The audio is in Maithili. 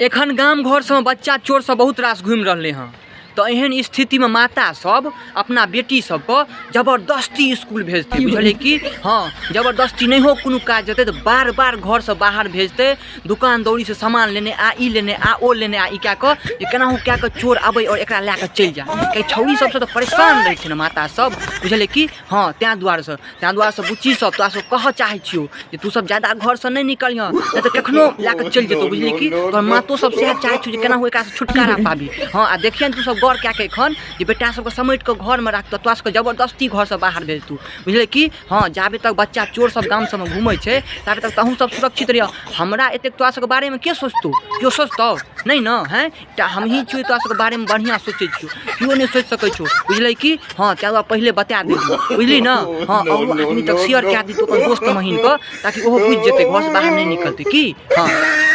एखन गाम घर सबमे बच्चा चोर सब बहुत रास घुमि रहलै हँ तऽ एहन स्थितिमे माता सब अपना बेटी सबके जबरदस्ती इसकुल भेजतै, बुझलियै की? हँ, जबरदस्ती नहियो कोनो काज हेतै तऽ बार बार घरसँ बाहर भेजतै, दोकान दौरीसँ सामान लेने आ, ई लेने आ, ओ लेने आ, ई कए कऽ जे केनाहु कए कऽ चोर अबै आओर एकरा लए कऽ चलि जाय, किएकि छौड़ी सबसँ तऽ परेशान रहै छै ने माता सब, बुझलियै की? हँ, ताहि दुआरेसँ बुच्ची सब, तोरा सब कहऽ चाहै छियौ जे तू सब जादा घरसँ नहि निकलिहऽ, नहि तऽ कखनो लए कऽ चलि जेतौ, बुझलिही की? तोहर मातो सब सएह चाहै छौ जे केनाहु एकरासँ छुटकारा पाबी। हँ, आ देखियनि तू सब गौर कए कऽ एखन जे बेटा सबके समेट कऽ घरमे राखतौ, तोरा सबके जबरदस्ती घरसँ बाहर भेजतौ, बुझलिही की? हँ, जाबे तक बच्चा चोर सब गाम सबमे घूमै छै ताबे तक तहूँ सब सुरक्षित रहिह। हमरा एतेक तोरा सबके बारेमे के सोचतौ? केओ सोचतौ नहि ने? हैं, एकटा हमही छियौ तोरा सबके बारेमे बढ़िआँ सोचै छियौ, केओ नहि सोचि सकै छौ, बुझलै की? हँ, ताहि दुआरे पहिले बता देलियौ, बुझली ने? हँ, औरो आदमी तक शेयर कए दितौ अपन दोस्त महीनके, ताकि ओहो बुझि जेतै, घरसँ बाहर नहि निकलतै की। हँ।